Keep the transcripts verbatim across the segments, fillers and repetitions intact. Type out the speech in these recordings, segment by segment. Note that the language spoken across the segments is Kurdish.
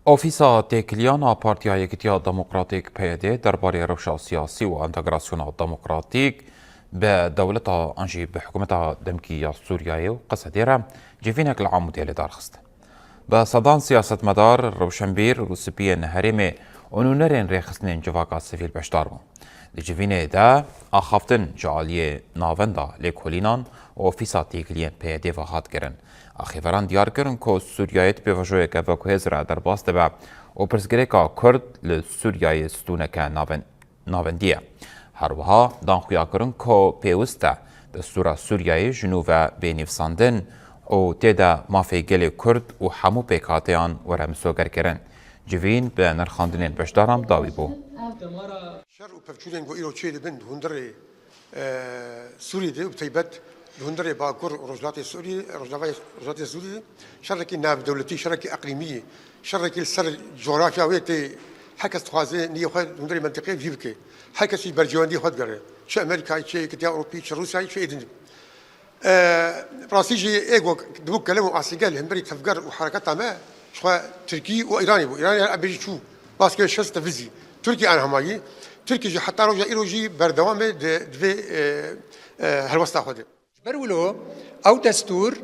Ofîsa Têkiliyan a Partiya Yekîtiya Demokratîk, P Y D, derbarê rewşa siyasî û entegrasyona demokratîk bi dewleta an jî bi hikûmeta demkî ya Sûriyeyê û Qesedê re civînek li Amûdê li dar xist. Bi sedan siyasetmedar, rewşenbîr û spiyên herêmê û nûnerên rêxistinên civaka sivîl beşdar bûn. Di civînê de axaftin ji aliyê Navenda Lêkolînan û Ofîsa Têkiliyên P Y D ve hat kirin. Axêveran diyar kirin ku Sûriyeyê di pêvajoyeke veguhêz re derbas dibe û pirsgirêka Kurd li Sûriyeyê stûneke naven-, navendî ye. Her wiha dan xuya kirin ku pêwist e destûra Sûriyeyê ji nû ve bê nivîsandin û tê de mafê gelê Kurd û hemû pêkhateyan were misogerkirin. Civîn bi nirxandinên beşdaran bi dawî bû. Şer û pevçûnên ku îro çêdibin di hundirê, e, Sûriyê de û bi taybet di hundirê Bakur û Rojhilatê Sûriyê, Rojava-, Rojhilatê Sûriyê de şerekî navdewletî, şerekî eqlîmî, şerekî li ser cografya wê tê. Her kes dixwaze niyê xwe di hundirê mentiqê vî bike. Her kes jî berjewendiyê xwe digere. Çi Amerîkayê, çi Yekîtiya Ewropî, çi Rûsyayê, çi ê din. E, rastî jî ê ku dibû kelem û asîgel hemberî tevger û hereketa me, ji xwe Tirkî û Îranê bû. Îranê em bêjî çû, baskê şest tevizî. Tirkî an hemayî. Tirkî jî heta roja îro jî berdewam e di, di vê, e, e, helwesta xwe de. Ji ber wilo ew destûr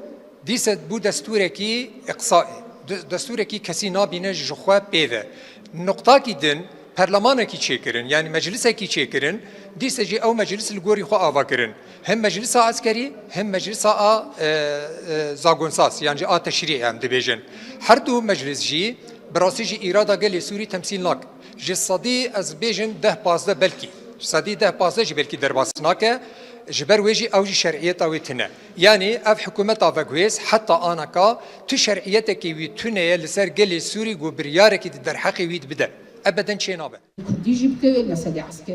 dîse bû destûrekî îqsaê. De-, destûrekî kesî nabîne ji xwe pê ve. Nuqtakî din perlemanekî çêkirin, yanî meclisekî çêkirin, dîse jî ew meclis li gorî xwe ava kirin. Hem meclisa eskerî, hem meclisa a, e, e, zagonsaz, yan jî a teşrî em dibêjin. Her du meclis jî bi rastî jî îrada gelê Sûrî temsîl nakin. Ji sedî ez bêjin deh pazdeh belkî. Ji sedî deh pazdeh jî belkî derbas nake. Ji ber wê jî ew jî şer'iyeta wê tune. Yanî ev hikûmeta veguhêz heta anaka tu şer'iyetekê wî tune ye li ser gelê Sûrî ku biryarekî di derheqê wî de bide. Ebeden çênabe. Kurdî jî bike, meselê eskerî